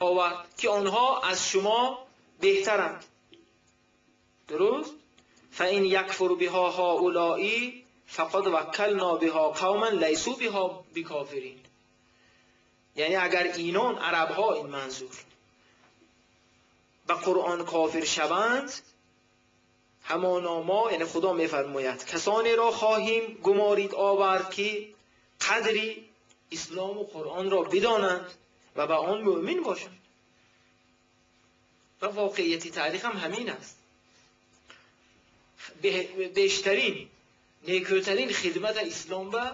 آورد که آنها از شما بهترند. درست؟ فَإِنْ یَکْفُرْ بِهَا هَؤُلَاءِ فَقَدْ وَکَّلْنَا بِهَا قَوْمًا لَیْسُوا بِهَا بِکَافِرِینَ. یعنی اگر اینان عرب ها، این منظور، به قرآن کافر شوند، همانا ما، یعنی خدا میفرماید، کسانی را خواهیم گمارید آورد که قدری اسلام و قرآن را بدانند و به آن مؤمن باشند. و واقعیت تاریخ هم همین است. بیشترین، نیکوترین خدمت اسلام به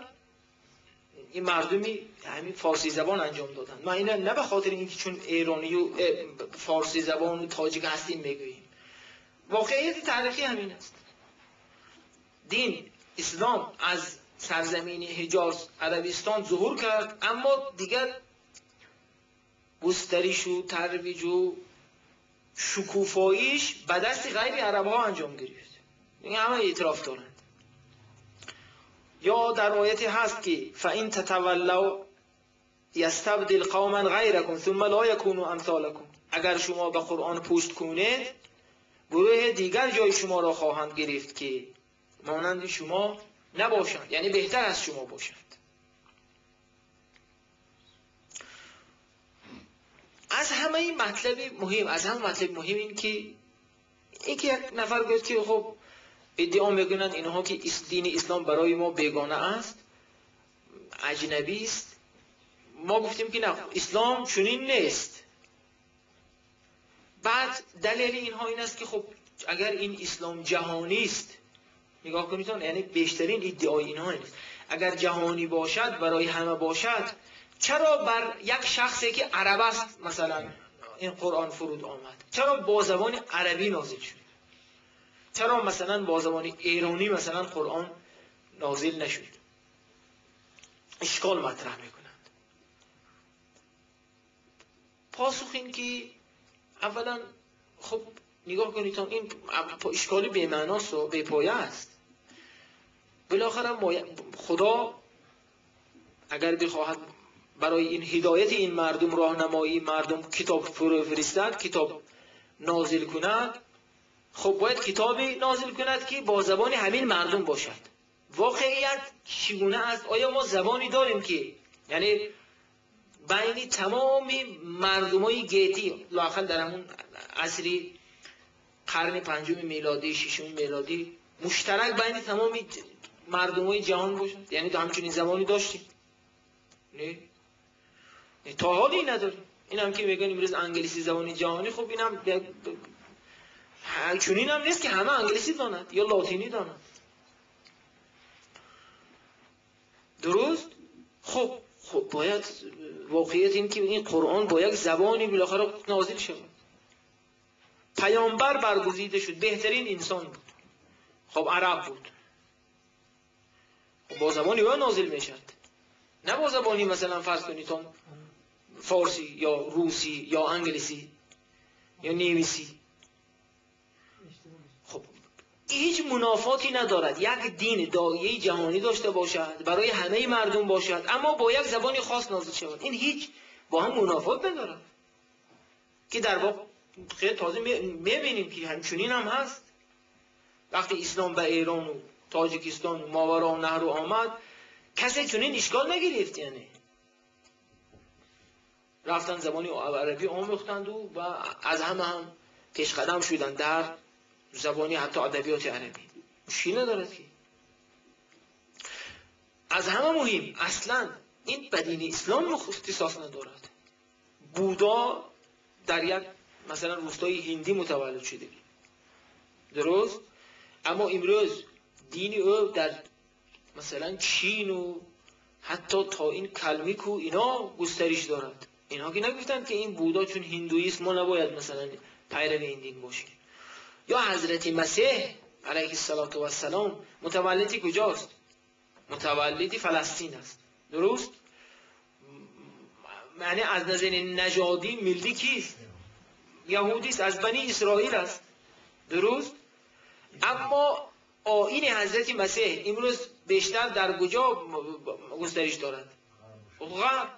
این مردمی همین فارسی زبان انجام دادن. ما اینا نه به خاطر اینکه چون ایرانی و فارسی زبان و تاجیک هستیم میگوییم، واقعیت تاریخی همین است. دین اسلام از سرزمین حجاز عربستان ظهور کرد، اما دیگر گسترش و ترویج و شکوفاییش به دست غیر عرب ها انجام گرفت. این همه اعتراف دارند. یا در آیتی هست که فَإِنْ تَتَوَلَّوْا یَسْتَبْدِلْ قَوْمًا غَیْرَکُمْ ثُمَّ لَا یَکُونُوا أَمْثَالَکُمْ. اگر شما به قرآن پشت کنید، گروه دیگر جای شما را خواهند گرفت که مانند شما نباشند، یعنی بهتر از شما باشند. از همه مطلب مهم، از همه مطلب مهم این که یک نفر گفت که خب ادعا میکنند اینها که دین اسلام برای ما بیگانه است، اجنبی است. ما گفتیم که نه، اسلام چنین نیست. بعد دلیل اینها این است که خب اگر این اسلام جهانی است، نگاه کنید، یعنی بیشترین ادعای اینها این است، اگر جهانی باشد، برای همه باشد، چرا بر یک شخصی که عرب است مثلا این قرآن فرود آمد؟ چرا با زبان عربی نازل شد؟ چرا مثلا با زبان ایرانی مثلا قرآن نازل نشد؟ اشکال مطرح میکنند. پاسخ این که اولا خب نگاه کنید، این اشکالی بی معناست و بی پایه است. بالاخره خدا اگر بخواهد برای این هدایت این مردم، راهنمایی مردم، کتاب فرو فرستد، کتاب نازل کند، خب باید کتابی نازل کند که با زبان همین مردم باشد. واقعیت چگونه است؟ آیا ما زبانی داریم که یعنی بین تمام مردمای گیتی، لااقل در همون عصری قرن پنجم میلادی، ششم میلادی، مشترک بین تمام مردمای جهان باشد؟ یعنی همچنین زبانی داشتیم؟ نه، تا حالی نداریم. این هم که میگن امروز انگلیسی زبانی جهانی، خب اینم چنین هم نیست که همه انگلیسی دانند یا لاتینی دانند. درست؟ خب باید واقعیت این که این قرآن با یک زبانی بالاخره نازل شد. پیامبر برگزیده شد، بهترین انسان بود، خب عرب بود، خب با زبانی او نازل میشد، نه با زبانی مثلا فرض کنید فارسی یا روسی یا انگلیسی یا نیویسی. خب هیچ منافاتی ندارد یک دین داعیه جهانی داشته باشد، برای همه مردم باشد، اما با یک زبانی خاص نازل شود. این هیچ با هم منافات ندارد که در واقع خیلی تازه میبینیم که همچنین هم هست. وقتی اسلام به ایران و تاجیکستان و ماورا و نهر آمد، کسی چنین اشکال نگرفت، یعنی رفتن زبانی عربی آموختند و از همه هم پیش قدم شدند در زبانی حتی ادبیات عربی. مشکل ندارد که. از همه مهم اصلا این به دین اسلام اختصاص ندارد. بودا در یک مثلا روستای هندی متولد شده، درست؟ اما امروز دین او در مثلا چین و حتی تا این کلمیک و اینا گسترش دارد. اینها که نگفتند که این بودا چون هندویست ما نباید مثلا پیرو این دین باشیم. یا حضرت مسیح علیه السلام متولدی کجاست؟ متولدی فلسطین است، درست؟ یعنی از نظر نژادی ملی کیست؟ یهودی است، از بنی اسرائیل است، درست؟ اما آیین حضرت مسیح امروز بیشتر در کجا گسترش دارد؟ غرب.